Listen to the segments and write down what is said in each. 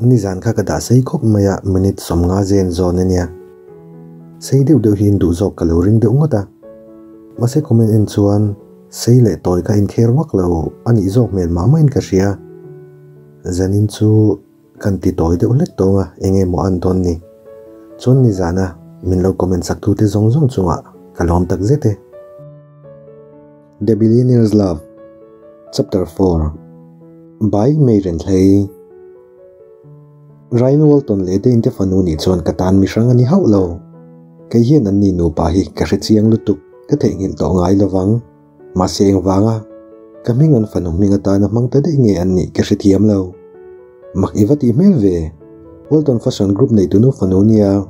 Nizan kha ka dah sei khawp mai a, minute 50 zen zawn a nia. Sei deuh deuh hi in duh zawk ka lo ring deuh ngawt a. Mahse comment en chuan sei leh tawi kha inkher vak lo a nih zawk hmel mah mahin ka hria. Zanin chu kan ti tawi deuh hlek tawng a, eng nge maw an dawn ni? Chuan nizana min lo comment sak tute zawng zawng chungah ka lawm tak zet e. The Billionaire's Love Chapter 4 By Meiren Hlei Ryan Walton leh Dane te fanu nih chuan ka tan mihrang a ni hauh lo. Kei hian an ni nupa hi ka hre chiang lutuk, ka theihnghilh tawh ngai lovang. Mahse engvanga ka hming an fanu hming atana hmang ta daih nge an nih ka hrethiam lo. Mak i va tih hmel ve. Walton Fashion Group neitu nu fanu nia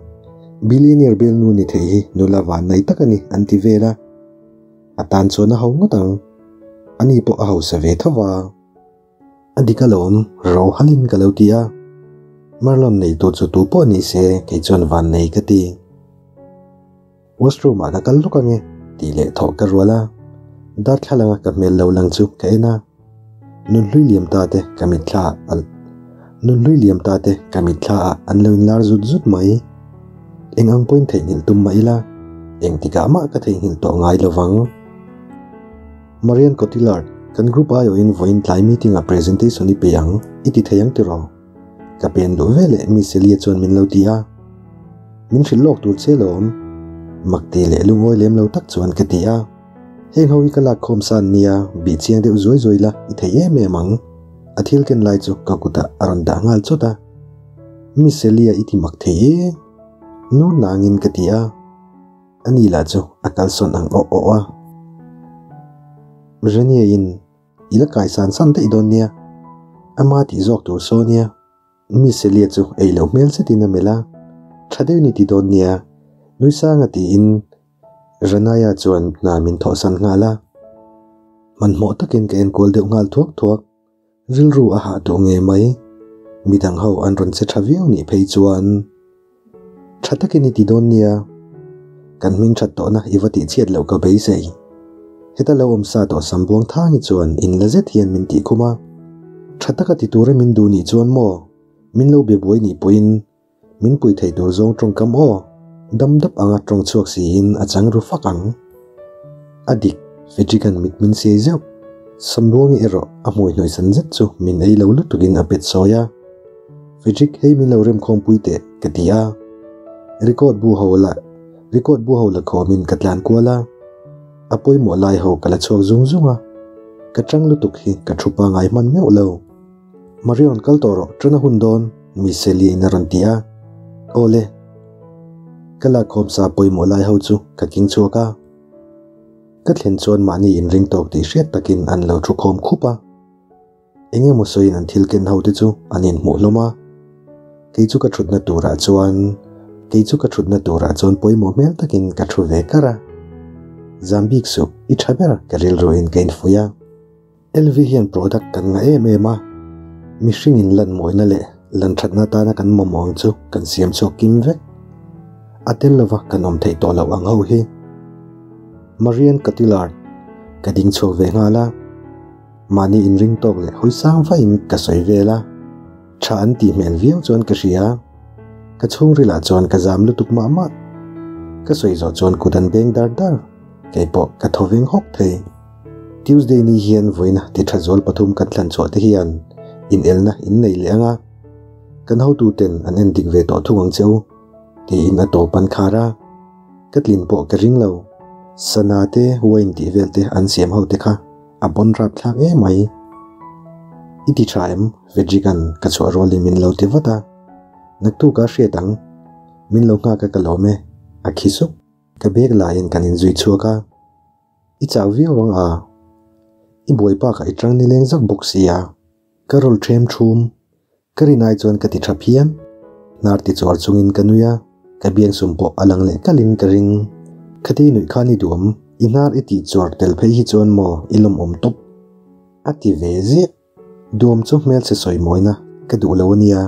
billionaire bialnu ni thei hi nula van nei tak a ni an ti vel a. A tan chuan a ho ngawt ang. Ani pawh a hausa ve tho va. A dik alawm, ro halin ka lo ti a. Marlon neitu chu tu pawh ni se kei chuan van nei ka ti. Washroom ah ka kal lawk ange tih leh thawh ka rual a. Darthlalanga ka hmel lo lang chu ka en a. Nunhlui liam ta te ka mitthla ah Nunhlui liam ta te ka mitthla ah an lo inlar zut zut mai. Eng ang pawhin theihnghilh tum mah ila, engtikah mah ka theihnghilh tawh ngai lo vang. Marian Cotillard, kan group aiawhin vawiin tlai meeting ah presentation i pe ang, i ti thei ang tiraw? Ka pen luh veleh Miss Celia chuan min lo ti a. Min hrilh lawk tur che lawm. Makti leh lungawi lem lo tak chuan ka ti a. Heng ho hi ka lak khawm sa an nia, bih chiang deuh zuai zuai la i thei em em ang. A thil ken lai chu ka kutah a rawn dah nghal chawt a. Miss Celia i ti mak thei e. Nur nangin ka ti a. Ani lah chu a kalsawn ang awh awh a. Renia in i la kai san san daih dawn nia. Ama tih zawk tur saw nia. Miss Celia chu ei loh hmel zetin a melh a. Tha deuh ni ti dawn nia. Nui sanga tiin Ranaya chuan hna min thawhsan nghal a, hmanhmawh takin ka enkual deuh nghal thuak thuak. Rilru a hah duh nge mai. Midang ho an rawn che tha viau nih phei chuan tha takin i ti dawn nia. Kan hming that tawhna i va tih chhiat loh ka beisei. Heta lo awm sa tawh Sambuang Thangi chuan in la zet hian min tih khum a. Tha taka ti tura min duh nih chuan maw min lo be buai nih pawhin Min pui thei tur zawng tawngkam aw, dam dap anga tawng chhuak siin a chang ru fak ang. A dik, Fedric-a'n mit min siai zeuh. Sambuangi erawh a hmui hnuai san zet chu min ei lo lutukin a pet sawi a. Fedric, hei min lo remkhawmpui teh, ka ti a. Record bu ho la, record bu ho la khawmin ka tlan kual a. A pawimawh lai ho ka la chhuak zung zung a. Ka chang lutuk hi ka thu pangai hman meuh lo. Marion kal tawh rawh tana hun dawn mi Celia in a rawn ti a. Awle. Ka lakkhawm sa pawimawh lai ho chu ka king chhuak a. Ka thlen chuan mahni inring tawk tih hriat takin an lo thu khawm khup a. Eng emaw sawiin an thil ken ho te chu an inhmuh hlawm a. Kei chu ka thutna turah chuan kei chu ka thutna turah chuan pawimawh hmel takin ka thu ve kar a. Zambik suh i tha ber ka rilruin ka infuih a. LV hian product kan ngah em em a, mihring in lan mawina leh lan thatna atana kan mamawh ang chu kan siam chhuak kim vek. A tel lova kan awm theih tawh loh ang ho hi. Marian Cotillard, Ka ding chhuak ve nghal a, mahni inring tawk leh hawi sang vahin ka sawi vel a, tha an tih hmel viau chuan ka hria. Ka chhungrilah chuan ka zam lutuk mah mah. Ka sawi zawh chuan kut an beng dar dar, kei pawh ka thaw veng hawk thei. Tuesday ni hian vawiina ti tha zual pathum kan thlan chhuah te hian inelna in nei leh ang a, kan hotu ten an en dik ve tawh thung ang che u, tiin a tawp an khar a, ka tlin pawh ka ring lo. Sana te wine tih vel te an siam ho te kha a bawn rap thlak em mai. I ti tha em? Frederick-a'n ka chhuah rualin min lo ti vat a, naktuk a hriat ang, min lo nghak a ka lawm e, a khi sup. Ka bag laiin kan inzui chhuak a. I chau viau ang a, i buai bakah i tang nileng zak bawk si a, ka rawl them thum, ka rin ai chuan ka ti tha phian. Hnar ti chuar chungin ka nui a, ka biangsum pawh a lang leh kalin ka ring. Khati nuih khan i duam, i hnar i tih chuar tel phei hi chuan maw i lawmawm tawp? A ti ve ziah. Duam chu hmelchhe sawimawina ka duh lo a nia.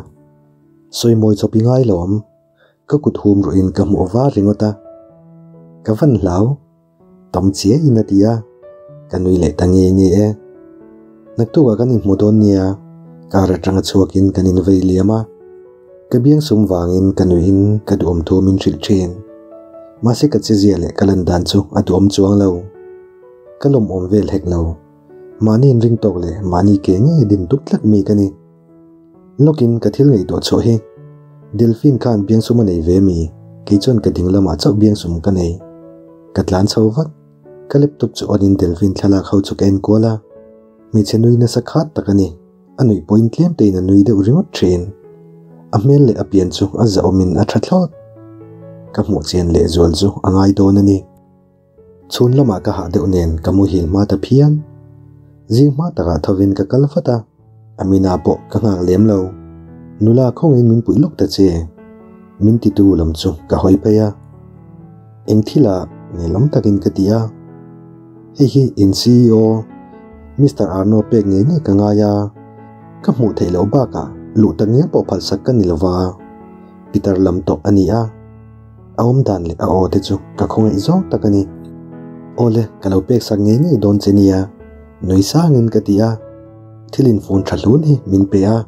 Sawimawi chawp i ngai lo awm, ka kut hum ruhin ka hmuh var ringawt a, ka van hlau. Tam chiah in a ti a, ka nui leh ta nge nge e. Naktukah kan inhmu dawn nia, car atanga chhuakin kan invei liam a. Ka biangsum vangin ka nuihin ka duhawm thu min hrilh thin. Mahse ka chezia leh ka lan dan chu a duhawm chuang lo. Ka lawmawm vel hek lo. Mahni inring tawk leh mahni ke ngei din dup tlat mi ka ni. Lawkin ka thil ngaihtuah chhuah hi Delphine khan biangsum a nei ve mi? Kei chuan ka ding lamah chauh biangsum ka nei. Ka tlan chho vat. Ka laptop chu on in Delphine thlalak ho chu ka en kual a. Hmeichhe nui nasa khat tak a ni. A nuih pawhin tlem tein a nui deuh ringawt thin. A hmel leh a pian chu a zahawmin a tha thlawt. Ka hmuh chian lehzual chu a ngai dawn a ni. Chhun lamah ka hah deuh nen ka muhil hma ta phian. Zing hma takah thovin ka kal vat a, Amina pawh ka nghak lem lo. Nula khawngin min puih lawk ta che. Min titu lam chu ka hawi phei a. Eng thilah nelawm takin ka ti a. Hei hi in CEO Mister Arno pek ngei ngei ka ngai a, ka hmuh theih loh bakah luh tak ngial pawh phalsak ka ni lova, Peter lam tawh a ni a. A awm dan leh a aw te chu ka khawngaih zawng tak a ni. Awle, ka lo pek sak ngei ngei dawn che nia, nui sangin ka ti a. Thil inphone tha hlun hi min pe a.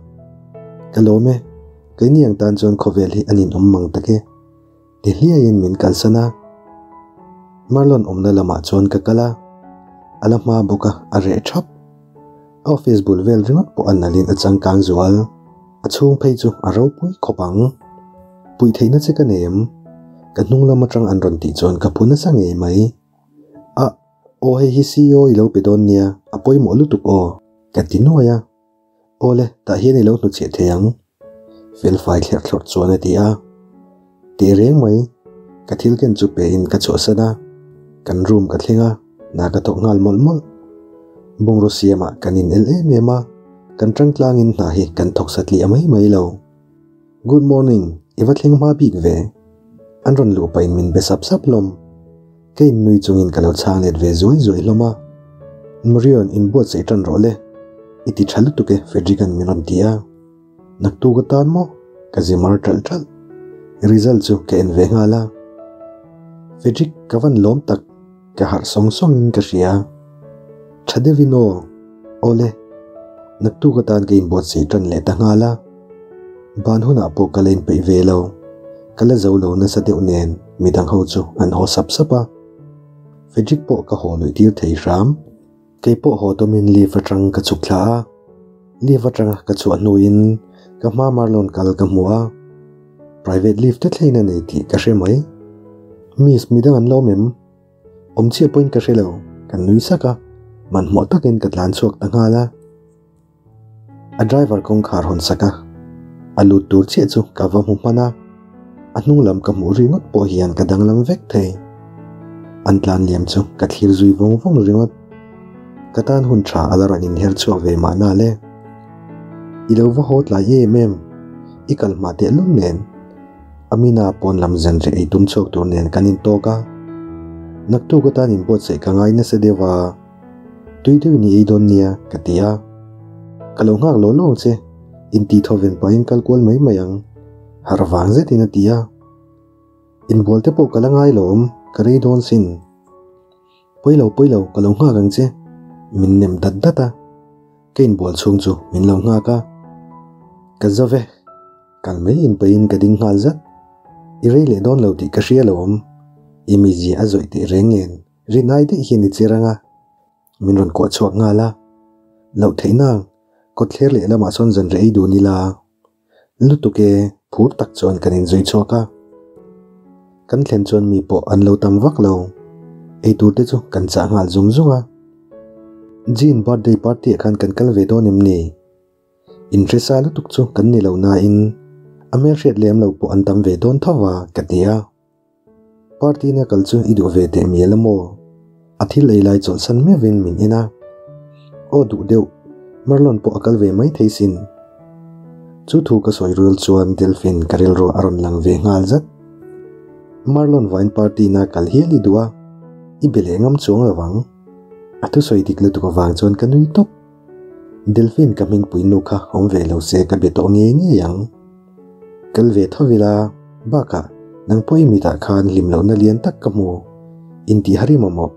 Ka lawm e, keini ang tan chuan khawvel hi a ninawm mang tak e. Ti hliaiin min kalsan a. Marlon awmna lamah chuan ka kal a, a la hma bawk a, a reh thap. A office bul vel ringawt pawh a nalhin a changkang zual. A chhung phei chu a ropui khawp ang. Puih theihna che ka nei em? Ka hnung lam atang an rawn tih chuan ka phu nasa ngei mai. A, aw hei hi CEO i lo pe dawn nia, a pawimawh lutuk aw, ka ti nuai a. Awle, tah hian i lo hnuchhiah thei ang. Felfai thlerh thlawrh chuan a ti a. Teh reng mai, ka thil ken chu pe in ka chhuahsan a, kan room ka thleng a, hna ka thawk nghal mawlh mawlh. Bungraw siamah kan in el em em a, kan tang tlangin hna hi kan thawk satliah mai mai lo. Good morning, i va thleng hma bik ve. An rawn luh pahin min be sap sap hlawm. Ka innui chungin ka lo chhang let ve zuai zuai hlawm a. Marion, inbuatsaih tan rawh le. I ti tha lutuk e, Frederick-a'n min rawn ti a. Naktuk atan maw? Ka zi mar ṭalh ṭalh. Result chu ka en ve nghal a. Frederick, ka van lawm tak. Ka harh sawng sawngin ka hria. Tha deuhin aw. Awle. Naktuk atan ka inbuatsaih tan leh ta nghal a. Ban hunah pawh ka la inpeih ve lo. Ka la zo lo nasa deuh nen midang ho chu an haw sap sap a. Frederick pawh ka haw luih tir thei hram. Kei pawh haw tawmin lift atang ka chhuk thla a. Lift atanga ka chhuah hnuin ka hma Marlon kal ka hmu a. Private lift te thleng a nei tih ka hre mai. Miss midang an la awm em? Awm chiah pawhin ka hre lo, kan nui sak a. Hmanhmawh takin ka tlan chhuak ta nghal a. A driver kawngkhar hawn sak a, a lut tur chiah chu ka va hmu hman a, a hnung lam ka hmuh ringawt pawh hian ka danglam vek thei. An tlan liam chu ka thlir zui vawng vawng ringawt. Ka tan hun tha a la rawn inher chhuak ve mahna le. I lo va haw tlai em em, i kal hma tehlul nen. Amina pawn lam zan reh ei tum chhuak tur nen kan intawk a. Naktuk atan inbuatsaih ka ngai nasa deuh a. Tui deuhin i ei dawn nia, ka ti a. Ka lo nghak lo lo ang che, inti thaw ven pahin kal kual mai mai ang, harh vang zetin a ti a. Inbual te pawh ka la ngai lo awm, ka rei dawn sin. Pawi lo, pawi lo, ka lo nghak ang che, min nem dat dat a. Ka inbual chhung chu min lo nghak a. Ka zo ve, kal mai inpahin ka ding nghal zat. I rei leh dawn lo tih ka hria lo awm, i mizia a zawih teh reng nen. Rinai daih hian i che rang a, min rawn kuah chhuak nghal a. Loh theih nang, kawtthler leh lamah sawn zan reh ei dun ila. Lutuk e, phur tak chuan kan inzui chhuak a. Kan thlen chuan mi pawh an lo tam vak lo. Eitur te chu kan chah nghal zung zung a. Jean birthday party ah khan kan kal ve dawn em ni? Inhresa lutuk chu kan ni lo nain a hmelhriat lem lo pawh an tam ve dawn tho va ka ti a. Party na kal chu i duh ve teh mial a maw? A thil ei lai chawlhsan meuhin min en a. Aw duh deuh, Marlon pawh a kal ve mai thei sin. Chu thu ka sawi rual chuan Delphine ka rilru a rawn lang ve nghal zat. Marlon vain party na kal hial i duh a, i be leh ngam chuang lo ang. A thusawi dik lutuk avang chuan ka nui tawp. Delphine ka hmingpui nu kha awm ve lo se ka be tawh ngei ngei ang. Kal ve tho ila, bakah nang pawh i mitah khan hlim lohna lian tak ka hmu, intih har i mamawh.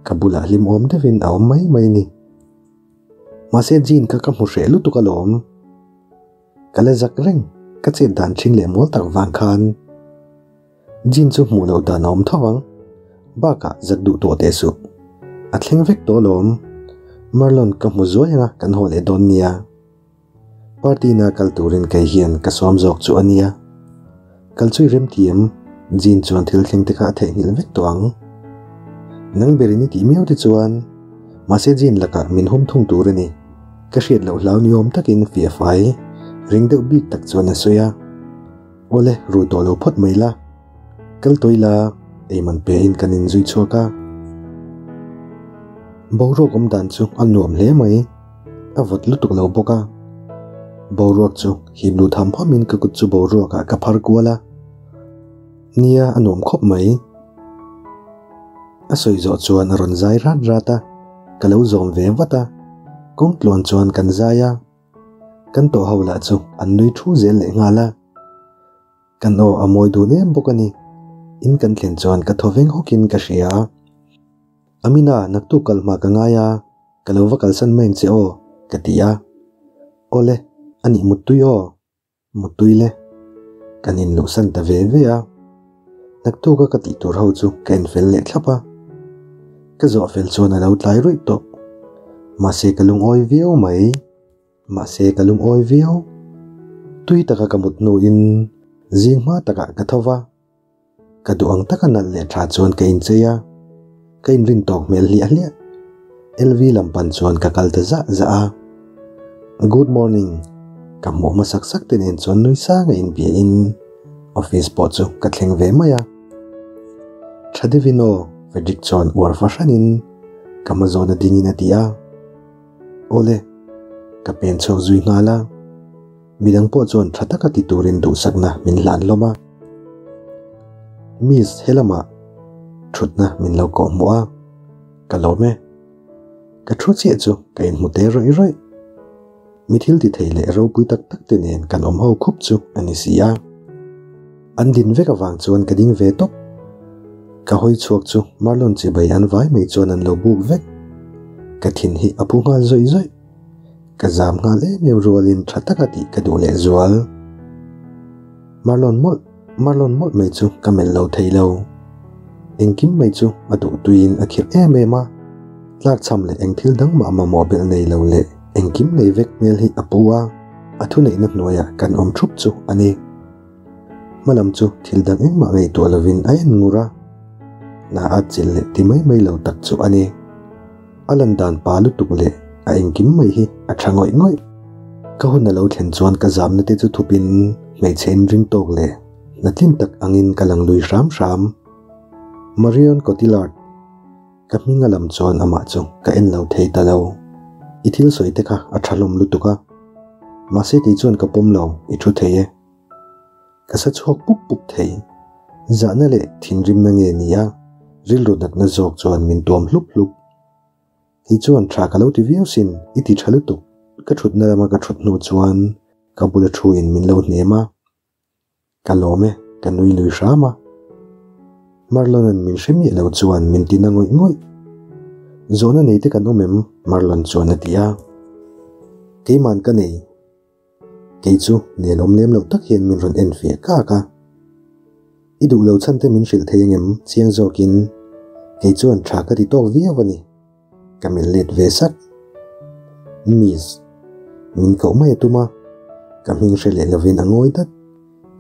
Ka bulah hlim awm deuhin a awm mai mai ni. Mahse Jean kha ka hmu hreh lutuk alawm. Ka la zak reng, Ka chet dan ṭhing leh mawl tak vang khan Jin chu hmuh loh dan a awm tho ang. Bakah zak duh tawh teh suh. A thleng vek tawh alawm. Marlon ka hmu zuai anga kan haw leh dawn nia. Party na kal turin kei hian ka sawm zawk chu a nia. Kal chu i remti em? Jin chuan thil thleng te kha a theihnghilh vek tawh ang. Nang berin i tih miau te chuan mahse Jin lakah min hum thung tur a ni. Ka hriat loh hlau ni awm takin fiah fai ring deuh bik tak chuan a sawi a. Awle, rui tawh lo phawt mai la. Kal tawih la, eiman pe in kan inzui chhuak a. Boruak awm dan chu a nuam hle mai. A vawt lutuk lo bawk a. Boruak chu hip lut ham ham in ka kut chu boruak ah ka phar kual a. Nia, a nuam khawp mai. A sawi zawh chuan a rawn zai rat rat a, ka lo zawm ve vat a. Kawng tluan chuan kan zai a. Kan tawh ho lah chu an nui thu zel leh nghal a. Kan aw a mawi dun em bawk a ni. In kan thlen chuan ka thaw veng hawkin ka hria. Amina, naktuk kal hma ka ngai a, ka lo va kalsan mai ang che aw, ka ti a. Awle, a nih muttui aw. Muttui le. Kan inluhsan ta ve ve a. Naktuka ka tih tur ho chu ka enfel leh thlap a. Ka zawh fel chuan a lo tlai ruih tawh. Mahse ka lungawi viau mai. Mahse ka lungawi viau. Tui taka ka mut hnuin zing hma takah ka tho va. Ka duh ang taka nalh leh tha chuan ka inchei a, ka inrin tawk hmel hliah hliah. LV lam pan chuan ka kal ta zah zah a. Good morning, ka hmuh hmasak sak te nen chuan nui sang a inbia in office pawh chu ka thleng ve mai a. Tha deuhin aw, Frederick chuan uar fahranin ka hma zawn a dingin a ti a. Awle, ka pen chhuak zui nghal a. Midang pawh chuan tha taka ti turin duhsakna min hlan hlawm a. Miss helamah thutna min lo kawh hmuh a, ka lawm e. Ka thu chiah chu ka inhmu te rawih rawih. Mi thil ti thei leh ropui tak tak te nen kan awm ho khup chu a ni si a. An din vek avang chuan ka ding ve tawp. Ka hawi chhuak chu Marlon chibai an vai mai chuan an lo buk vek. Ka thin hi a phu nghal zawih zawih. Ka zam nghal em em rualin tha taka tih ka duh leh zual. Marlon mawlh, Marlon mawlh mai chu ka melh lo thei lo. Engkim mai chu a duh tuiin a khirh em em a. Tlakchham leh eng thil dang mah mamawh belh nei lo leh engkim nei vek hmel hi a pu a, a thuneihna hnuaiah kan awm thup chu a ni. Hmalam chu thil dang engmah ngaihtuah lovin a en ngur a, hna a chilh leh ti mai mai lo tak chu a ni. A lan dan pa lutuk leh a engkim mai hi a tha ngawih ngawih. Ka hun a lo thlen chuan ka zamna te chu thupin hmeichhe inring tawk leh hnatlin tak angin ka lang lui hram hram. Marion Cotillard ka hming a lam chuan amah chu ka en lo thei ta lo. I thil sawi te kha a tha hlawm lutuk a, mahse kei chuan ka pawm lo, i thu thei e. Ka sa chhuak pup pup thei. Zahna leh thinrimna nge ni a, rilru natna zawk chuan min tuam hlup hlup. Kei chuan tha ka lo ti viau sin, i ti tha lutuk. Ka thutna lama ka thut hnu chuan ka bula thu in min lo hnem a. Ka lawm e, ka nui lui hram a. Marlon-a'n min hre miah lo chuan min ti na ngawih ngawih. Zawhna nei te kan awm em? Marlon chuan a ti a. Keima'n ka nei. Kei chu nelawm lem loh tak hian min rawn en fiah kak a. I duh lo chhan te min hrilh thei angem chiang zawkin kei chuan tha ka ti tawk viau a ni. Ka melh let ve sak. Miss. Min koh mai a tum a, ka hming hre leh lovin a ngawi dat.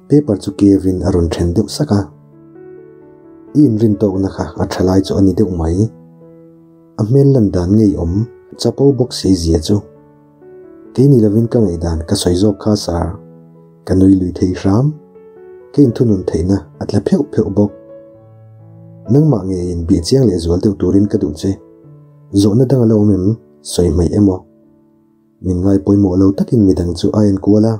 Paper chu kevin a rawn then deuh sak a. I inrin tawkna kha a tha lai chu a ni deuh mai. A hmel lan dan ngeiawm chapo bawk si zia chu. Kei ni lovin ka ngaihdan ka sawi zawk kha sir. Ka nui lui thei hram. Ka inthunun theihna a tla pheuh pheuh bawk. Nangmah ngeiin bih chiang leh zual deuh turin ka duh che. Zawhna dang a la awm em? Sawi hmaih emaw? Min ngai pawimawh lo takin midang chu a enkual a.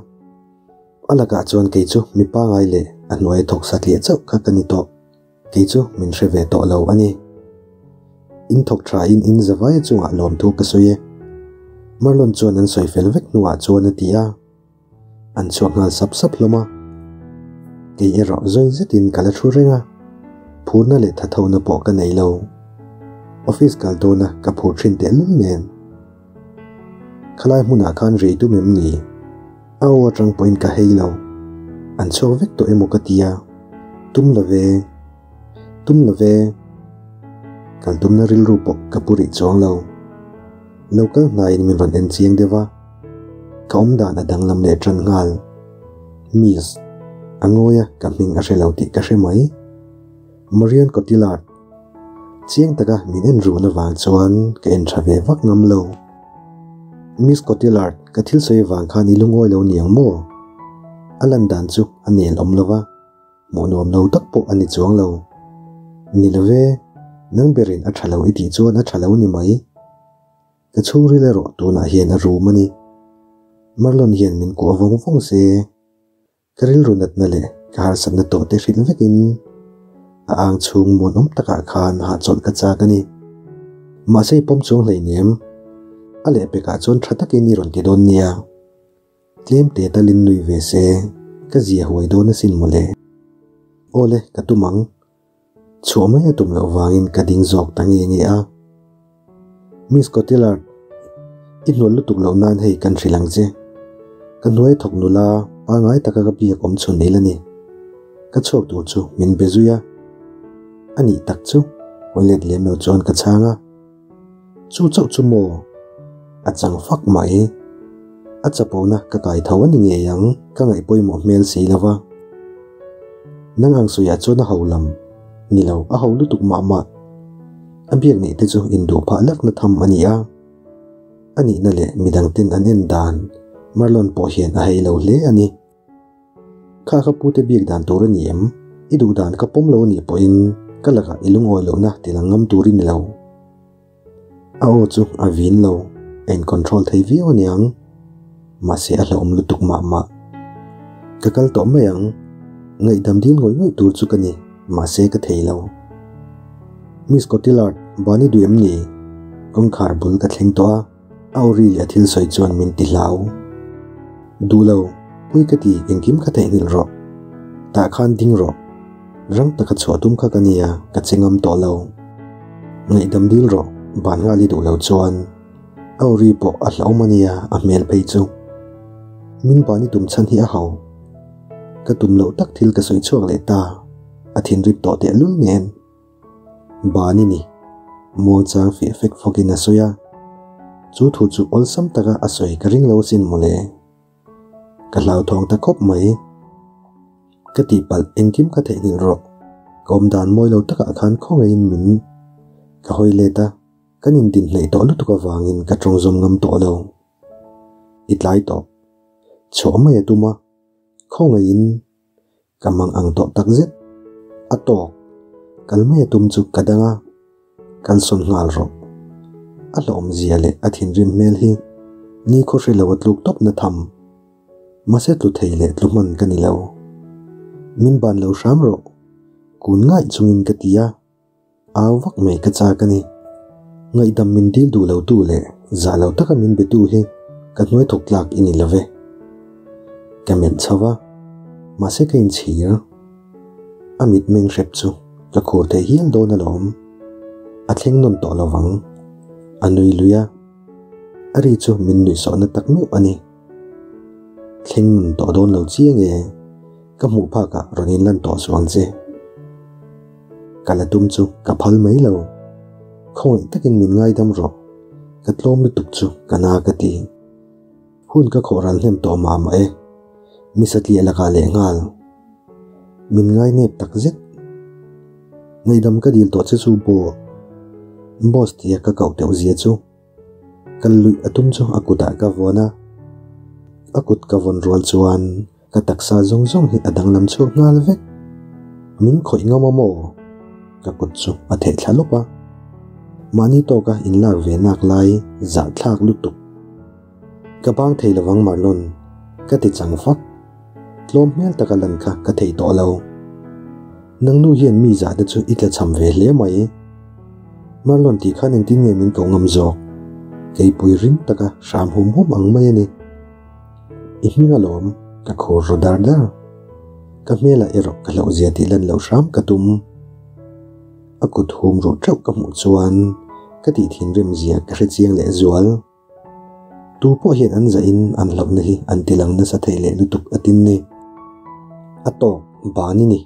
A lakah chuan kei chu mi pangai leh a hnuai thawk satliah chauh kha ka ni tawh. Kei chu min hre ve tawh lo a ni. In thawk tha in in zavaia chungah lawmthu ka sawi e. Marlon chuan an sawi fel vek hnuah chuan a ti a. An chhuak nghal sap sap hlawm a. Kei erawh zawi zetin ka la thu reng a. Phurna leh thathona pawh ka nei lo. Office kal dawna ka phur thin tehlul nen. Khalai hmunah khan rei tum em ni? A aw atang pawhin ka hei lo. An chhuak vek tawh emaw ka tia. Tum lo ve. Tum lo ve. Kal tumna rilru pawh ka pu rih chuang lo. Lo kal hnaiin min rawn en chiang deuh a. Ka awm dan a danglam leh tan nghal. Miss, a ngawi a ka hming a hre lo tih ka hre mai. Marion Cotillard. Chiang taka min en run avang chuan ka en tha ve vak ngam lo. Miss Cotillard, ka thil sawi avang khan i lungawi lo niang maw? A lan dan chu a nel awm lo va, hmuh nuam lo tak pawh a ni chuang lo. Ni lo ve, nang berin a tha lo i tih chuan a tha lo ni mai. Ka chhungril erawh tunah hian a rum a ni. Marlon hian min kuah vawng vawng se. Ka rilru natna leh ka harsatna tawh te hrilh vekin a ang chhung muanawm takah khan hahchawlh ka chak a ni. Mahse i pawm chuang hleinem, a lehpekah chuan tha takin i rawn ti dawn nia. Tlem te talin nui ve se, ka zia huai dawn asin mawle. Awle, ka tum ang. Chhuah mai a tum loh vangin ka ding zawk ta nge nge a. Miss Cotillard, i hnual lutuk loh nan hei kan hrilh ang che. Ka hnuai thawk nula pangai taka ka biak awm chhun il a ni. Ka chhuak tur chu min be zui a. A nih tak chu, hawi let lem lo chuan ka chhang a. Chu chauh chu maw? A chang fak mai. A chapona ka kai tho a ni ngei ang, ka ngaih pawimawh hmel si lo va. Nang ang sawiah chuan a ho lam. Ni lo, a ho lutuk mah mah. A biak neih te chu induh phah lekna tham a ni a. A nihna leh midang ten an en dan Marlon pawh hian a hei lo hle a ni. Kha ka pute biak dan tur a ni em? I duh dan ka pawm lo a nih pawhin ka lakah i lungawi lohna ti lang ngam tur i ni lo. A aw chu a vin lo, a in control thei viau a niang. Mahse a hlauhawm lutuk mah mah. Ka kal tawh mai ang. Ngaihdam dil ngawih ngawih tur chu ka ni, mahse ka thei lo. Miss Cotillard, ban i duh em ni? Kawngkhar bul ka thleng tawh a. A awri leh a thil sawi chuan min ti hlau. Duh lo, pui ka ti, engkim ka theihnghilh rawh. Tah khan ding rawh. Rang taka chhuah tum kha ka nia, ka che ngam tawh lo. Ngaihdam dil rawh, ban nghal i duh lo chuan. A awri pawh a hlauhawm a nia, a hmel phei chu. Min ban i tum chhan hi a hau. Ka tum loh tak thil ka sawi chhuak leh ta, a thinrim tawh tehlul nen. Ban i ni. Muangchang fiah fek fawkin a sawi a. Chu thu chu awlsam taka a sawi ka ring lo asin mawle. Ka hlauthawng ta khawp mai. Ka tihpalh engkim ka theihnghilh rawh. Ka awm dan mawi lo takah khan khawngaihin min ka hawi let a. Kan indinhnaih tawh lutuk avangin ka tawng zawm ngam tawh lo. I tlai tawh. Chhuah mai a tum a. Khawngaihin Ka mang ang tawh tak zet. A tawk. Kal mai a tum chu ka dang a, kal sawn nghal rawh. A hlawhawmzia leh a thinrim hmel hi ni khaw hre lo a tluk tawp na tham. Mahse tlu thei leh tlu hman ka ni lo. Min ban lo hram rawh. Kun ngaih chungin ka ti a. Au vak mai ka chak a ni. Ngaihdam min dil duh lo tu leh zah lo taka min be tu hi ka hnuai thawk tlak i ni lo ve. Ka melh chho va, mahse ka inchhir. A mitmeng hrep chu ka khur thei hial dawn alawm. A thleng nawn tawh lo vang. A nui lui a. A ri chu min nuihsawhna tak meuh a ni. Thleng nawn tawh dawn lo chiang e. Ka hmuh phakah rawn inlan tawh suh ang che. Ka la tum chu ka phal mai lo. Khawngaih takin min ngaidam rawh. Ka tlawm lutuk chu ka na ka ti. Hun ka khawh ral hnem tawh mah mah e. Mi satliah lakah leh nghal. Min ngai nep tak zet. Ngaihdam ka dil tawh che chu baw. Boss tia ka koh teuh zia chu. Kal luih a tum chu a kutah ka vawn a. A kut ka vawn rual chuan ka taksa zawng zawng hi a danglam chhuak nghal vek. Min khawih ngam a maw? Ka kut chu a theh thla lawp a. Mahni tawka inlak ve nak lai zahthlak lutuk. Ka bang thei lovang Marlon, ka ti chang fak. Tlawm hmel taka lan kha ka thei tawh lo. Nang nu hian mi zah te chu i tlachham ve hle mai. Marlon tih khan engtin nge min koh ngam zawk? Keipui ring taka hram hum hum ang mai a ni. I hming alawm, ka khur ru dar dar. Ka hmelah erawh ka hlauhzia tih lan loh hram ka tum. A kut hum ruh teuh ka hmuh chuan ka tih thinrim zia ka hre chiang leh zual. Tu pawh hian an zahin an hlauhna hi an tilang nasa thei leh lutuk a tin ni. A tawk ban i ni.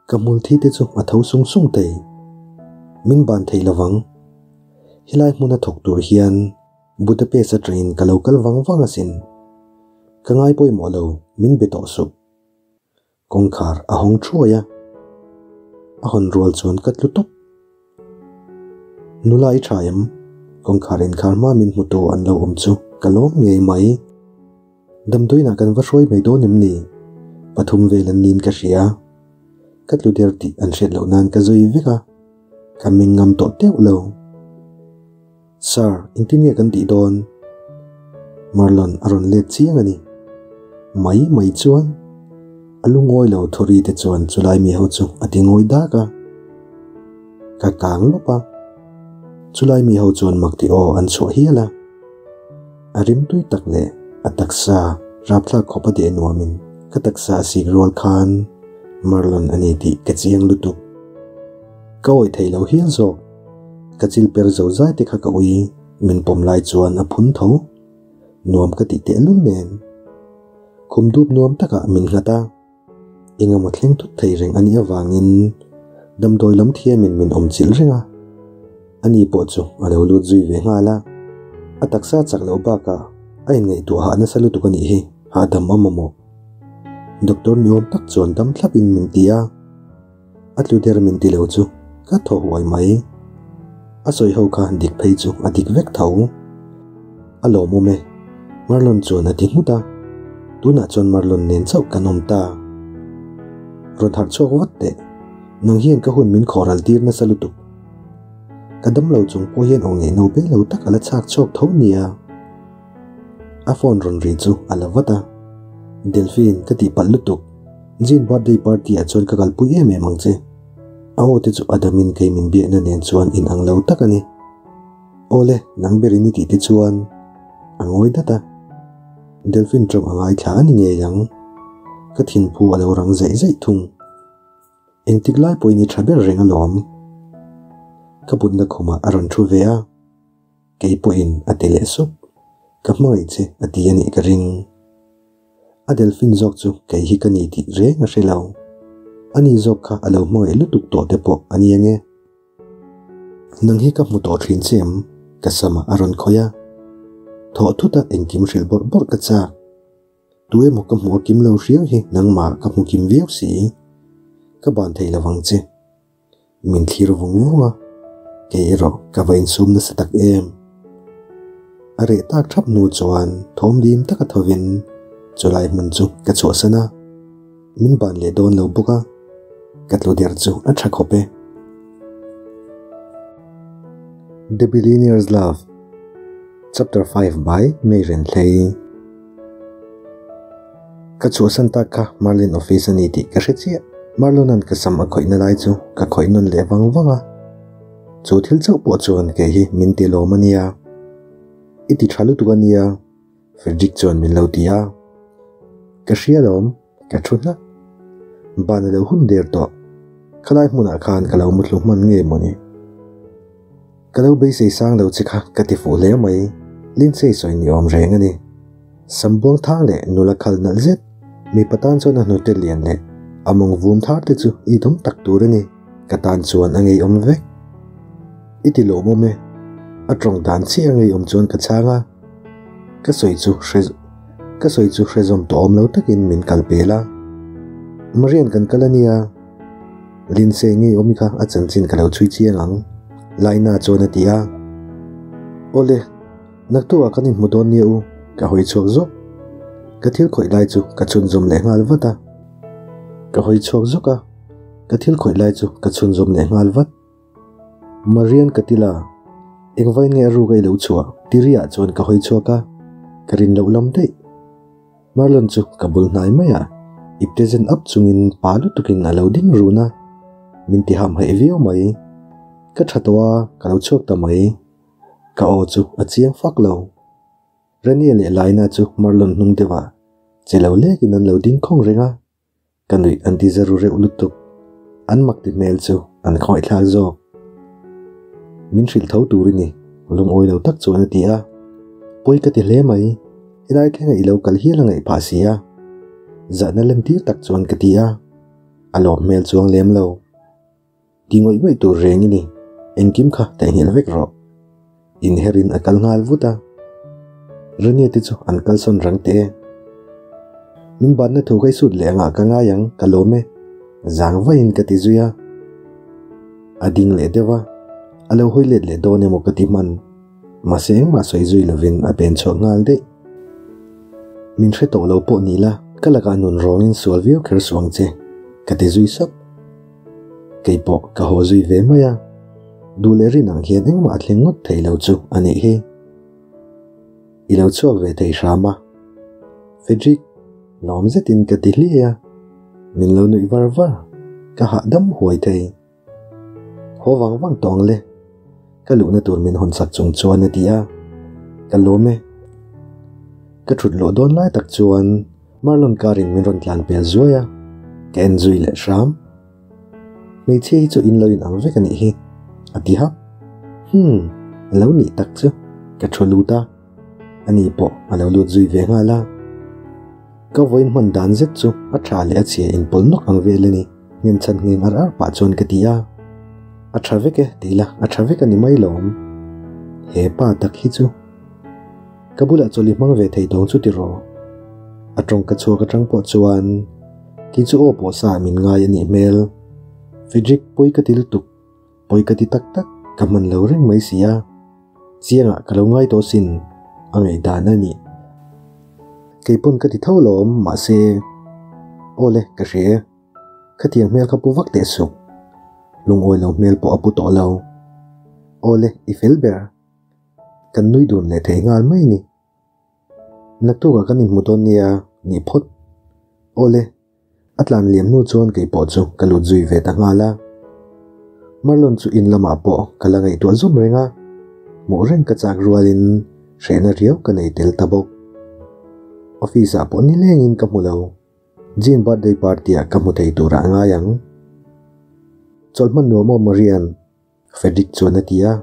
Ka hmul thi te chu a tho sung sung thei. Min ban thei lovang. Helai hmuna thawk tur hian Budapest atangin ka lo kal vang vang asin. Ka ngai pawimawh lo, min be tawh suh. Kawngkhar a hawng thuai a, a hawn rual chuan ka tlu tawp. Nula i tha em? Kawngkhar inkhar hma min hmutu an lo awm chu ka lawm ngei mai. Damdawiinah kan va hruai mai dawn em ni? Pathum vel an niin ka hria. Ka tlu der tih an hriat loh nan ka zui vek a, ka meng ngam tawh teuh lo. Sir, engtin nge kan tih dawn? Marlon a rawn let chiang a ni. Mai mai chuan a lungawi lo thawri te chuan chulai mi ho chu a ti ngawi dak a. Ka kang lawp a, chulai mi ho chuan mak ti aw an chhuah hial a. A rimtui tak leh a taksa rapthlak khawp a deh nuamin ka taksa a sik rual khan Marlon a ni tih ka chiang lutuk. Ka awih theih lo hial zawk. Ka chil per zo zai te kha ka ui, min pawm lai chuan a phun tho. Nuam ka tih tehlul nen. Khum dup nuam takah min nghat a. Engemaw thleng thut thei reng a nih avangin damdawi lam thiamin min awm chilh reng a. Ani pawh chu a lo lut zui ve nghal a. A taksa chak loh bakah a inngaihtuah hah nasa lutuk a nih hi, hahdam a mamawh. Doctor ni awm tak chuan dam thlapin min ti a. A tlu der min ti lo chu ka thaw huai mai. A sawi ho kha dik phei chu a dik vek tho. A lawmawm e, Marlon chuan a ti nghut a. Tunah chuan Marlon nen chauh kan awm ta. Rawn harh chhuak vat teh, nang hian ka hun min khawhral tir nasa lutuk. Ka damlo chung pawh hian aw ngeih no be lo tak a la chhak chhuak tho nia. A phone rawn ri chu a la vat a, Delphine ka tih palh lutuk, Jean birthday party ah chuan ka kalpui em em ang che. A aw te chu Adamin kei min biakna nen chuan in ang lo tak a ni. Awle, nang berin i tih te chuan a ngawi dat a. Delphine tawng a ngaithla a ni ngei ang. Ka thinphu a lo rang zeih zeih thung. Engtik lai pawhin i tha ber reng alawm. Ka butna khumah a rawn thu ve a. Kei pawhin a ti leh sup. Ka hmangaih che a ti a nih ka ring. A delphin zawk chu kei hi ka ni tih reng a hre lo. Ani zawk kha a lo hmangaih lutuk tawh te pawh a ni ange. Nang hi ka hmu tawh thin che em? Ka samah a rawn khawih a. Thawh thuta engkim hrilh bawrh bawrh ka chak. Tu emaw ka hmuh a kim lo hriau hi nangmah ka hmu kim viau si. Ka ban thei lo vang che. Min thlir vung vung a, kei erawh ka va insum nasa tak em. A reh tak thap hnu chuan thawm dim taka thovin chulai hmun chu ka chhuahsan a, min ban leh dawn lo bawk a, ka tlu der chu a tha khawp e. The Billionaire's Love Chapter 5 by May Renhlei Ka chhuahsan tak kha Marlin office a ni tih ka hre chiah. Marlon-a'n ka sam a khawihna lai chu ka khawih nawn leh vang vang a. Chu thil chauh pawh chuan kei hi min ti lawm a nia. I ti tha lutuk a nia, Frederick chuan min lo ti a. Ka hria lawm, ka thu hnak. Ban a lo hun der tawh. Khalai hmunah khan ka lo muthlu hman nge mawni. Ka lo beisei sang lo che kha ka ti fuh hle mai, Lindsay sawi ni awm reng a ni. Sambuang thang leh nula khal nalh zet, mipa tan chuan a hnute lian leh a mawng vum thar te chu i dawm tak tur a ni, ka tan chuan a ngeiawm vek. I ti lawmawm e, a tawng dan chiah a ngeiawm chuan ka chhang a, ka sawi chu hre ka sawi chu hre zawm tawh awm lo takin min kal pel a. Marian kan kal a nia. Lindsay ngei awm kha a chanchin ka lo chhui chiang ang, Laina chuan a ti a. Awle, naktuah kan inhmu dawn nia u, ka hawi chhuak zawk. Ka thil khawih lai chu ka chhunzawm leh nghal vat a. Ka hawi chhuak zawk a, ka thil khawih lai chu ka chhunzawm leh nghal vat. Marian ka ti la, engvain nge a ruk a i lo chhuah? Tiriah chuan ka hawi chhuak a, ka rin loh lam daih. Marlon chu ka bul hnai mai a, ipte zen up chungin pa lutukin a lo ding run a, min ti ham haih viau mai. Ka tha tawh a, ka lo chhuak ta mai. Ka aw chu a chiang fak lo. Rania leh Laina chu Marlon hnung deuhah che lo lekin an lo ding khawng reng a. Ka nuih an ti zaru reuh lutuk. An mak ti hmel chu an khawngaih thlak zawk. Min hrilh tho tur i ni, lungawi lo tak chuan a ti a. Pawi ka ti hle mai, helai thlenga i lo kal hial a ngaih phah si a. Zahna lentir tak chuan ka ti a, a lawm hmel chuang lem lo. Ti ngawih ngawih tur reng i ni, engkim kha theihnghilh vek rawh. Inherin a kal nghal vut a. Rania te chu an kalsawn rang teh e. Min batna thu kai sut leh angah ka ngai ang, ka lawm e. Zang vaiin ka ti zui a. A ding leh deuh a, a lo hawi let leh dawn emaw ka ti hman. Mahse engmah sawi zui lovin a pen chhuak nghal daih. Min hre tawh lo pawh ni la, ka lakah nun rawngin sual viau kher suh ang che, ka ti zui sap. Kei pawh ka haw zui ve mai a, duh leh rin ang hian engmah a thleng ngawt thei lo chu a nih hi. I lo chhuak ve thei hram a. Frederick, lawm zetin ka ti hliai a, min lo nuih var var, ka hahdam huai thei. Haw vang vang tawh ang le. Ka luhna tur min hawn sak chung chuan a ti a, ka lawm e. Ka thut luh dawn lai tak chuan Marlon car in min rawn tlan pel zuai a, ka en zui leh hram. Hmeichhia hi chu in lo in ang vek a nih hi, a ti hap. Hmm, a lo nih tak chu, ka thu lut a, ani pawh a lo lut zui ve nghal a. Ka vawiin hman dan zet chu a tha leh a chhia inpawlh nawk ang vel a ni. Nghenchhan ngheng ar ar pah chuan ka ti a, A tha vek e tih la a tha vek a ni mai lawm. He pa tak hi chu ka bulah chawlh i hmang ve thei tawng chu tiraw? A tawng ka chhuak atang pawh chuan kei chu aw pawh sa min ngai a nih hmel. Frederick pawi ka ti lutuk, pawi ka ti tak tak, ka hman lo reng mai si a. Chiangah ka lo ngai tawh sin, a ngaihdan a ni. Kei pawn ka ti tho lawm, mahse Awle, ka hria e. Khatiang hmel kha pu vak teh suh. Lungawi lo hmel pawh a pu tawh lo. Awle, i fel ber. Kan nui dun leh thei nghal mai ni. Naktukah kan inhmu dawn nia, nih phawt. Awle, a tlan liam hnu chuan kei pawh chu ka lut zui ve ta nghal a. Marlon chu in lamah pawh ka la ngaihtuah zawm reng a, hmuh reng ka chak rualin hrehna riau ka nei tel ta bawk. Office-ah pawh nilengin ka hmu lo. Jean birthday party ah ka hmu thei turah a ngai ang. Chawlh hman nuam aw Marian, Frederick chuan a ti a.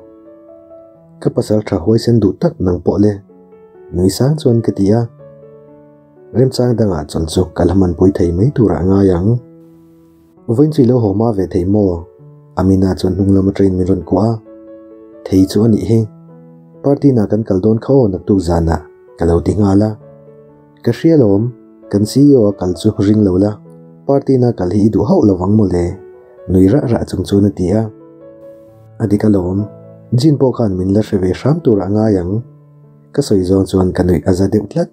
Ka pasal tha huaisen duh tak nang pawh le, nui sang chuan ka ti a. Remchang dangah chawlh chu ka la hmanpui thei mai turah a ngai ang. Vawiin chu i lo haw hma ve thei maw? Amina chuan hnung lam atangin min rawn kuah a. Thei chu a nih hi. Party nah kan kal dawn kha aw naktuk zanah, ka lo ti nghal a. Ka hria lawm, kan CEO a kal chu ring lo la, party na kal hi i duh hauh lovang mawle, nui rah rah chung chuan a ti a. A dik alawm, Jean pawh khan min la hre ve hram turah a ngai ang. Ka sawi zawng chuan ka nuih a za deuh tlat.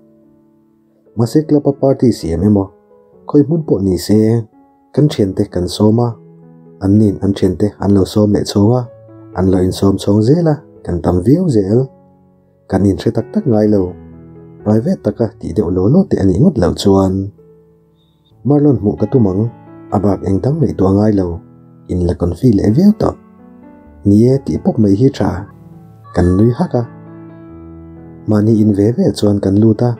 Mahse club a party siam emaw, khawi hmun pawh ni se, kan thiante kan sawm a, an nin an thiante an lo sawm leh chhawng a, an lo insawm chhawng zel a, kan tam viau zel. Kan inhre tak tak ngai lo. Private taka tih deuh law law te a nih ngawt loh chuan Marlon hmuh ka tum ang, a bak eng dang ngaihtuah ngai lo, in la confi leh viau tawh. Ni e tih pawp mai hi tha. Kan nui hak a. Mahni in ve ve chuan kan lut a,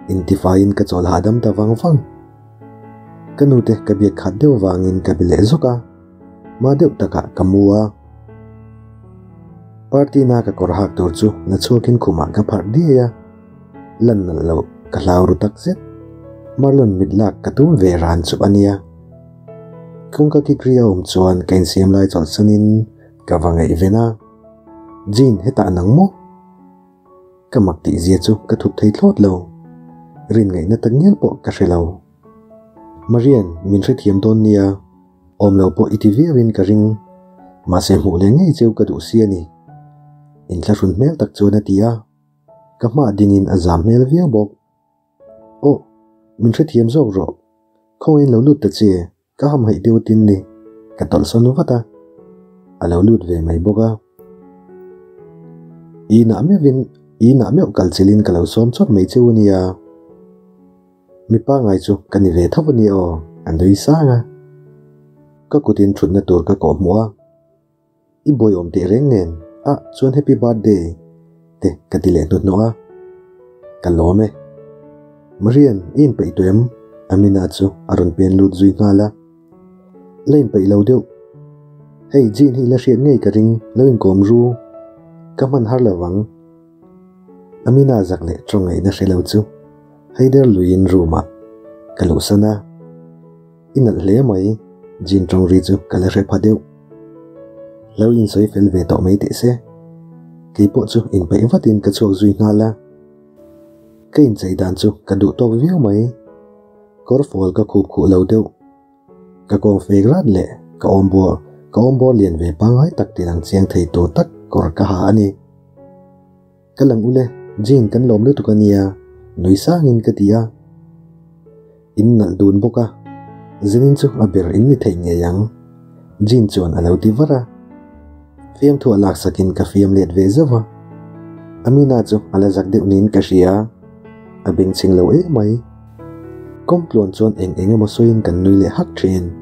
intifaiin ka chawl hahdam ta vang vang. Ka nute ka biak khat deuh vangin ka be leh zawk a. Hma deuh takah ka mu a. Party na ka kawr hak tur chu la chhuakin khumah ka pharh diai a. Lan nalh loh ka hlau ru tak zet. Marlon mit lak ka tum ve ran chu a nia. Kawngka kik ri a awm chuan ka insiam lai chawlhsanin ka va ngaihven a. Jean hetah nang maw? Ka mak tih zia chu ka thup thei thlawt lo. Rin ngaihna tak ngial pawh ka hre lo. Marian min hrethiam dawn nia. Awm lo pawh i ti viauin ka ring. Mahse hmuh leh ngei cheu ka duh si a ni. Inthlahrun hmel tak chuan a ti a. Ka hmah dingin a zam hmel viau bawk. Aw, min hrethiam zawk rawh. Khawngain lo lut ta che, ka hamhaih deuh tin ni. Ka tawlhsawn vat a. A lo lut ve mai bawk a. I nah meuhin, i nah meuh kal chilhin ka lo sawm chawt mai cheu a nia. Mi pangai chu ka ni ve tho a nia aw, a nui sang a. Ka kutin thutna tur ka kawh hmuh a. I buai awm teh reng nen, ah chuan happy birthday te ka ti leh hnuhnawh a. Ka lawm e. Marian, i inpeih tawh em? Amina chu a rawn pen lut zui nghal a. La inpeih lo deuh. Hei, Jean hi la hriat ngei ka ring, lo inkawm ru. Ka hman har lo vang. Amina zak leh tawng ngaihna hre lo chu Haider luiin room ah Ka luhsan a, I nalh hle mai, Jean tawng ri chu ka la hre pha deuh. Lo insawi fel ve tawh mai teh se. Keipawh chu inpeih vatin ka chhuak zui nghal a. Ka inchei dan chu ka duh tawk viau mai. Kawrfual ka khup khuh lo deuh. Ka kawng fek rat leh ka awmbawr ka awmbawr lian ve pangngai tak tilang chiang thei tur tak kawr ka ha a ni. Ka lang ule, Jane kan lawm lutuk a nia, nui sangin ka ti a. In nalh dun bawk a, Zenin chu a ber in ni theih ngei ang, Jane chuan a lo ti var a. Fiamthu a laksakin ka fiam let ve zauh a. Amina chu a la zak deuh niin ka hria, a bengchheng lo em mai. Kawngtluan chuan eng eng emaw sawiin kan nui leh hak thin.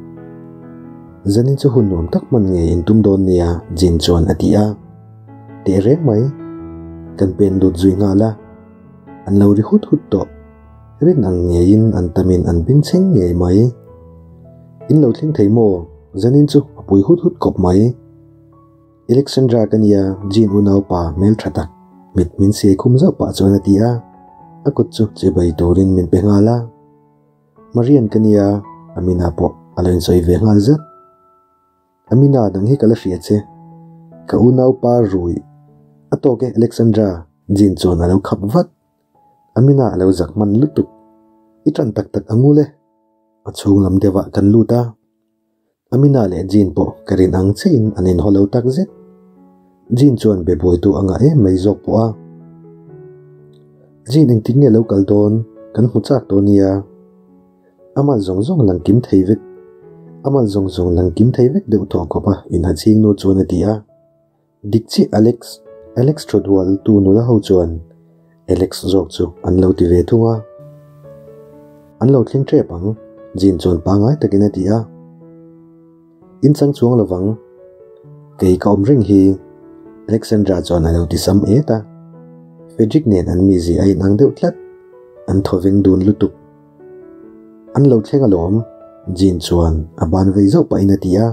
Zanin chu hun nuam tak hman ngei in tum dawn nia, Jin chuan a ti a. Teh reng mai. Kan pen lut zui nghal a. An lo ri hut hut tawh. Rin ang ngeiin an tamin an bengchheng ngei mai. In lo thleng thei maw? Zanin chu a pui hut hut kawp mai. Alexandra ka nia, Jean unaupa hmel tha tak, mit min siai khum zauh pah chuan a ti a, a kut chu che bai turin min pe nghal a. Marian ka nia, Amina pawh a lo insawi ve nghal zat. Amina dang hi ka la hria che, ka unaupa rui a tawk e Alexandra, Jean chuan a lo khap vat. Amina a lo zak hman lutuk, I tan tak tak ang ule, a chhung lam deuhah kan lut a. Amina leh Jean pawh ka rin ang chiahin an inhaw lo tak zet. Jean chuan be buaitu a ngah em mai zawk pawh a. Jean engtik nge lo kal dawn kan hmu chak tawh nia. A mal zawng zawng lang kim thei vek A mal zawng zawng lang kim thei vek deuh tawh khawp a inhachhing nu chuan a ti a. Dik chiah Alex, Alex thawthual tu nula ho chuan Alex zawk chu an lo ti ve thung a. An lo thleng tep ang, Jean chuan pangngai takin a ti a. In chang chuang lovang, kei ka awm reng hi, Alexandra chuan a lo ti sam et a. Frederick nen an mizia a inang deuh tlat, an thawveng dun lutuk. An lo thleng alawm, Jean chuan a ban vei zauh pahin a ti a.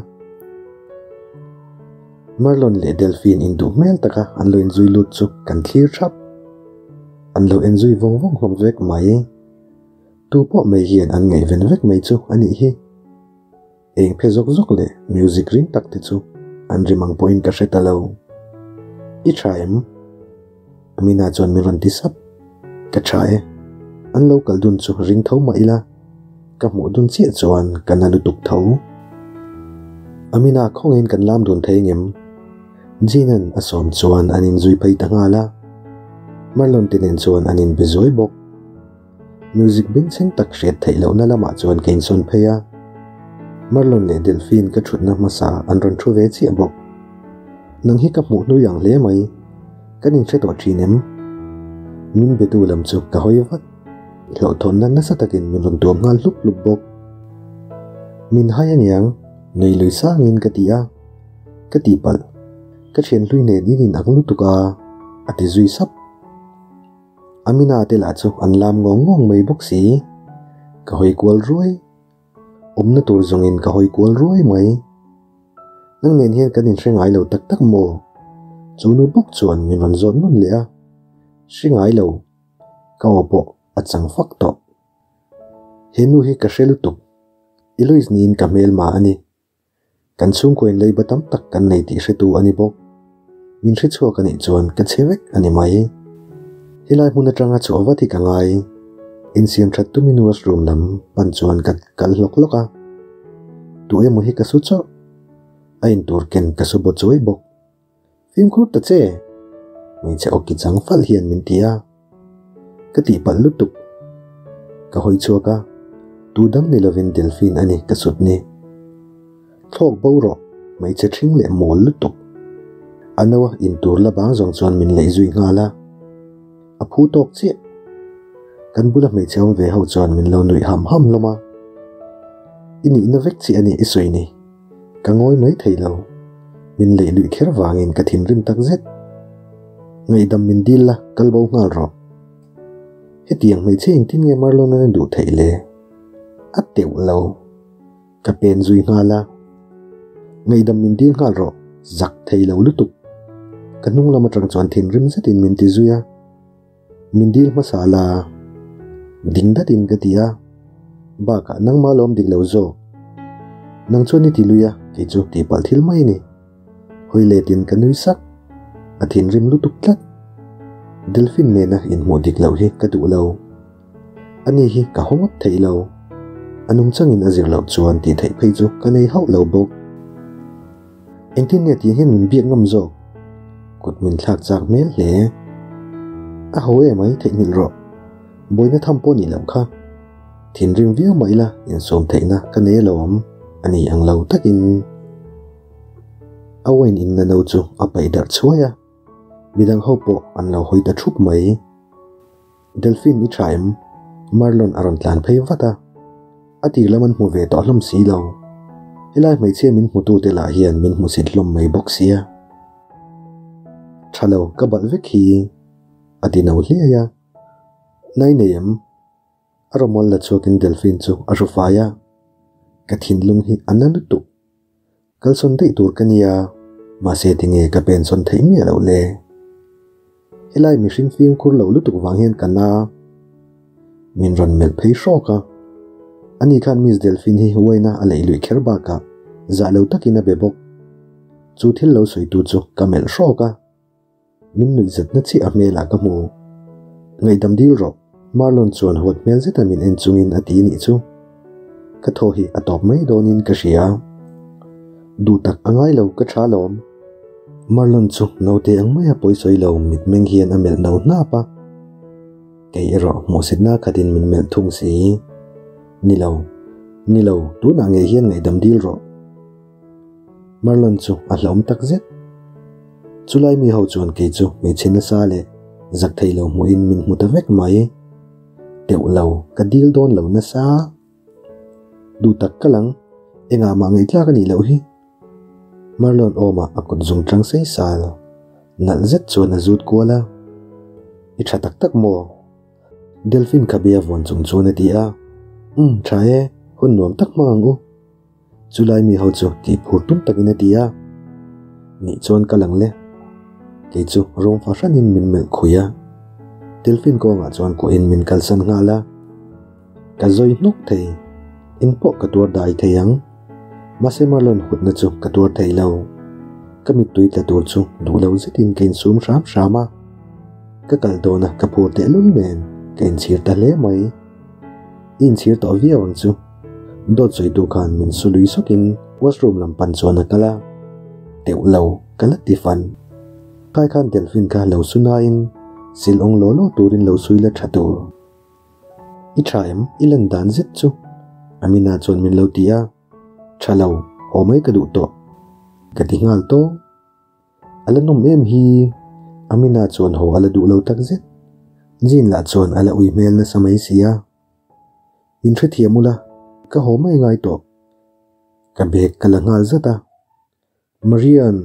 Marlon leh Delphine induh hmel taka an lo inzui lut chu kan thlir thap. An lo enzui vawng vawng hlawm vek mai. Tu pawh mai hian an ngaihven vek mai chu a nih hi. Eng phe zawk zawk leh music ring tak te chu an rim ang pawhin ka hre ta lo. I tha em? Amina chuan min rawn ti sap. Ka tha e. An lo kal dun chu ring tho mah ila, ka hmuh dun chiah chuan ka na lutuk tho. Amina khawngin kan lam dun thei ngem? Jean-a'n a sawm chuan an inzui phei ta nghal a. Marlon te nen chuan an inbe zuai bawk. Music bengchheng tak hriat theih lohna lamah chuan ka insawn phei a, Marlon leh Delphine ka thutna hmasa an rawn thu ve chiah bawk. Nang hi ka hmuh hnui ang hle mai, kan inhre tawh thin em? Min betu lam chu ka hawi vat, hlauhthawnna nasa takin min rawn tuam nghal hlup hlup bawk. Min hai aniang, nui lui sangin ka ti a, ka tihpalh, ka thian hlui nen in inang lutuk a, a ti zui sap. Amina te lah chu an lam ngawng ngawng mai bawk si. Ka hawi kual ruai. Awmna tur zawngin ka hawi kual ruai mai. Nang nen hian kan inhre ngai lo tak tak maw? Chu nu bawk chuan min rawn zawt nawn leh a. Hre ngai lo. Ka aw pawh a chang fak tawh. He nu hi ka hre lutuk. Eloise niin ka hmelma a ni. Kan chhungkaw in leiba tam tak kan nei tih hretu a ni bawk. Min hre chhuak a nih chuan ka chhe vek a ni mai. Helai hmun atanga chhuah vat hi ka ngai. Insiam that tumin washroom lam pan chuan ka kal hlawk hlawk a. Tu emaw hi ka su chauh. A intur ken ka su baw chuai bawk. Fimkhur ta che! Hmeichhe awki chang falh hian min ti a. Ka tihpalh lutuk. Ka hawi chhuak a, tu dang ni lovin Delphine a ni ka sut ni. Thlawk bo rawh, hmeichhe ṭhing leh mawl lutuk. A no a intur la bang zawng chuan min leih zui nghal a. A phu tawk chiah. Kan bula hmeichhe awm ve ho chuan min lo nuih ham ham hlawm a. I nihna vek chiah a ni i sawi ni. Ka ngawi mai thei lo. Min leih luih kher vangin ka thinrim tak zet. Ngaihdam min dil la, kal bo nghal rawh. Hetiang hmeichhe engtin nge Marlon an duh theih le? A teuh lo. Ka pen zui nghal a. Ngaihdam min dil nghal rawh, zak thei lo lutuk. Ka hnung lam atang chuan thinrim zetin min ti zui a. Min dil hmasa la, ding datin ka ti a. Bakah nangma lawm dik lo zawk. Nang chuan i ti lui a, kei chu tihpalh thil mai a ni. Hawi letin ka nui sak. A thinrim lutuk tlat. Delphine nena inhmuh dik loh hi ka duh lo. Ani hi ka haw ngawt thei lo. A nungchangin a zir loh chuan tih theih phei chu ka nei hauh lo bawk. Engtin nge tih hian min biak ngam zawk? Kut min thlak chak hmel hle. A ho e mai theihnghilh rawh. Buaina tham pawh nih loh kha. Thinrim viau mah ila insawm theihna ka nei alawm a ni ang lo takin. A wine inna no chu a paih darh chhuai a, midang ho pawh an lo hawi ta thup mai. Delphine i tha em? Marlon a rawn tlan phei vat a, a tir lam an hmu ve tawh hlawm si lo. Helai hmeichhia min hmutute lah hian min hmusit hlawm mai bawk sia. Tha lo ka balh vek hi a ti no hliai a, Nai nei em? A rawmawl la chhuakin Delphine chu a hru fai a, ka thinlung hi a na lutuk. Kalsawn daih tur ka nia, mahse tinge ka pensawn theih miah loh le? Helai mihring fimkhur lo lutuk vang hian ka na. Min rawn melh phei hrawk a. Ani khan Miss Delphine hi wine-a a leih luih kher bakah zah lo takin a be bawk. Chu thil lo sawitu chu ka melh hrawk a. Min nuihzatna chiah a hmelah ka hmu. Ngaihdam dil rawh, Marlon chuan huat hmel zeta min en chungin a ti nih chu. Ka thaw hi a tawp mai dawnin ka hria. Duh tak a ngai lo ka tha lawm. Marlon chu naute ang maia pawisawi lo mitmeng hian a melh no hnap a. Kei erawh hmuhsitna khatin min melh thung si. Ni lo, ni lo, tunah ngei hian ngaihdam dil rawh. Marlon chu a hlauhawm tak zet. Chulai mi ho chuan kei chu hmeichhe nasa leh zak thei lo hmuhin min hmu ta vek mai. Teuh lo, ka dil dawn lo nasa. Duh tak ka lang, engah mah ngaihtlak a nih loh hi. Marlon awmah a kut zung tang sei sal. Nalh zet chuan a zut kual a. I tha tak tak maw? Delphine khabe a vawn chung chuan a ti a. Umm, tha e, hun nuam tak hmang ang u. Chulai mi ho chu tih phur tum takin a ti a, Nih chuan ka lang le. Kei chu rawng fahranin min melh khui a. Delphine kawngah chuan kuahin min kalsan nghal a. Ka zawi hnawk thei. Eng pawh ka tuar dai thei ang. Mahse Marlon hutna chu ka tuar thei lo. Ka mittui tla tur chu duh lo zetin ka insum hram hram a. Ka kal dawn a ka phur tehlul nen ka inchhir ta hle mai. I inchhir tawh viau ang chu. Dawt sawitu khan min su lui sawkin washroom lam pan chuan a kal a. Teuh lo, ka la ti fan. Khai khan Delphine kha lo su nain sil awng law law turin lo sui la tha tur. I tha em? I lan dan zet chu. Amina chuan min lo ti a. Tha lo, haw mai ka duh tawh. Ka ti nghal tawng. A la nawm em hi? Amina chuan haw a la duh lo tak zet. Jean lah chuan a la ui hmel nasa mai si a. Min hrethiam ula, ka haw mai ngai tawh. Ka bag ka la nghal zat a. Marian,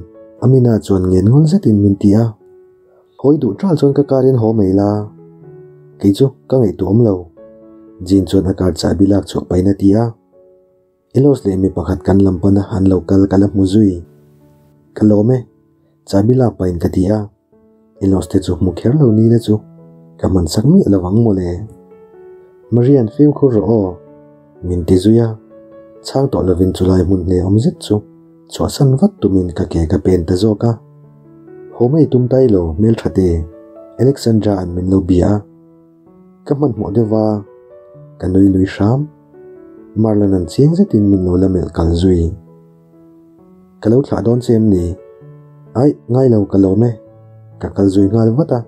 Amina chuan ngen ngul zetin min ti a. Hawi duh ṭal chuan ka car in haw mai la. Kei chu ka ngaihtuah awm lo. Jean chuan a car chahbi lak chhuah pahin a ti a. Elos leh mi pakhat kan lam pana an lo kal ka la hmu zui. Ka lawm e, chahbi lak pahin ka ti a. Elos te chu hmu kher lo ni na chu ka hman sak miah lo ang mawle. Marian fimkhur rawh aw, min ti zui a. Chhang tawh lovin chulai hmun hle awm zet chu chhuahsan vat tumin ka ke ka pen ta zawk a. Haw mai tum tai lo hmeltha te, Alexandra an min lo bia a. Ka hmanhmawh deuh va, ka nui lui hram. Marlon an chiang zetin min lo la melh kal zui. Ka lo thlah dawn che em ni? Aih, ngai lo ka lawm e. Ka kal zui nghal vat a.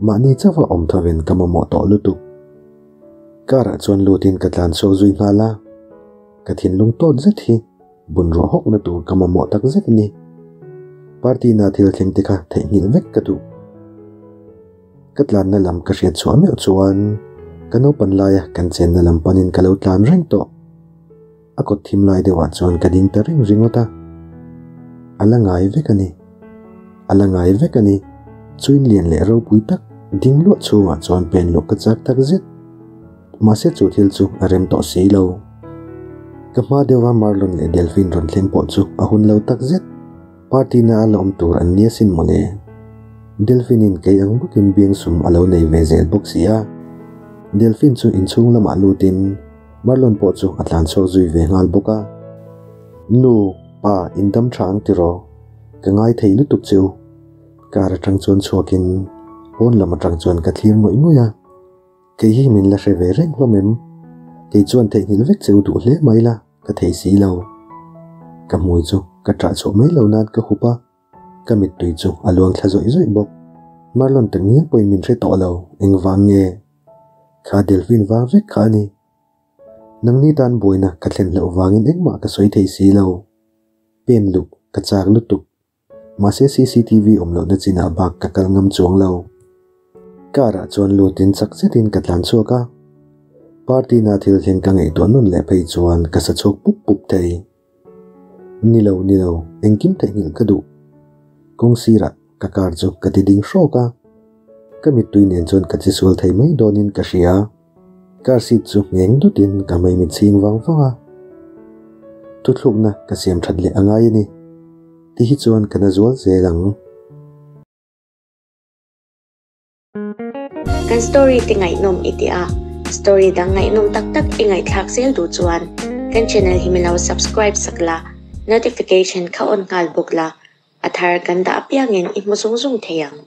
Mahni chauha awm thovin ka mamawh tawh lutuk. Car ah chuan lutin ka tlan chhuak zui nghal a. Ka thinlung tawt zet hi bunruah hawkna tur ka mamawh tak zet a ni. Party na thil thleng te kha theihnghilh vek ka duh. Ka tlanna lam ka hriat chhuah meuh chuan ka naupan laia kan chenna lam panin ka lo tlan reng tawh. A kawt thim lai deuhah chuan ka ding ta reng ringawt a. A la ngai vek a ni. A la ngai vek a ni. Chuin lian leh ropui tak ding luah chhungah chuan pen luh ka chak tak zet. Mahse chu thil chu a rem tawh si lo. Ka hma deuha Marlon leh Delphine rawn thleng pawh chu a hun lo tak zet. Party na a la awm tur an nia sin mawle. Delphine in kei ang bawkin biangsum a lo nei ve zel bawk si a. Delphine chu inchhung lamah lutin. Marlon pawh chu a tlan chhuak zui ve nghal bawk a. Nu, pa, in dam tha ang tiraw? Ka ngai thei lutuk che u. Car atang chuan chhuakin pawn lam atang chuan ka thlir ngawih ngawih a. Kei hi min la hre ve reng hlawm em? Kei chuan theihnghilh vek che u duh hle mai la, ka thei si lo. Ka hmui chu ka ṭah chhuah mai lo nan ka hup a, ka mittui chu a luang thla zawih zawih bawk. Marlon takngial pawhin min hre tawh lo, engvang nge? Kha Delphine vang vek kha a ni. Nangni tan buaina ka thlen hlauh vangin engmah ka sawi thei si lo. Pen luh ka chak lutuk. Mahse cctv awm lohna chinah bak ka kal ngam chuang lo. Car ah chuan lutin chak zetin ka tlan chhuak a. Party na thil thleng ka ngaihtuah nawn leh phei chuan ka sa chhuak pup pup thei. Ni lo, ni lo, engkim theihnghilh ka duh. Kawng sirah ka car chu ka ti ding hrawk a. Ka mittui nen chuan ka che sual thei mai dawnin ka hria. Car seat chu ngheng dutin ka hmei mit chhing vang vang a. Thuthlukna ka siam that leh a ngai a ni. Ti hi chuan ka na zual zel ang. Kan story te ngaihnawm i ti a, story dang ngaihnawm tak tak i ngaihthlak zel duh chuan kan channel hi milo subscribe sak la, notification kha on nghal bawk la, a thar kan dah apiangin i hmu zung zung thei ang.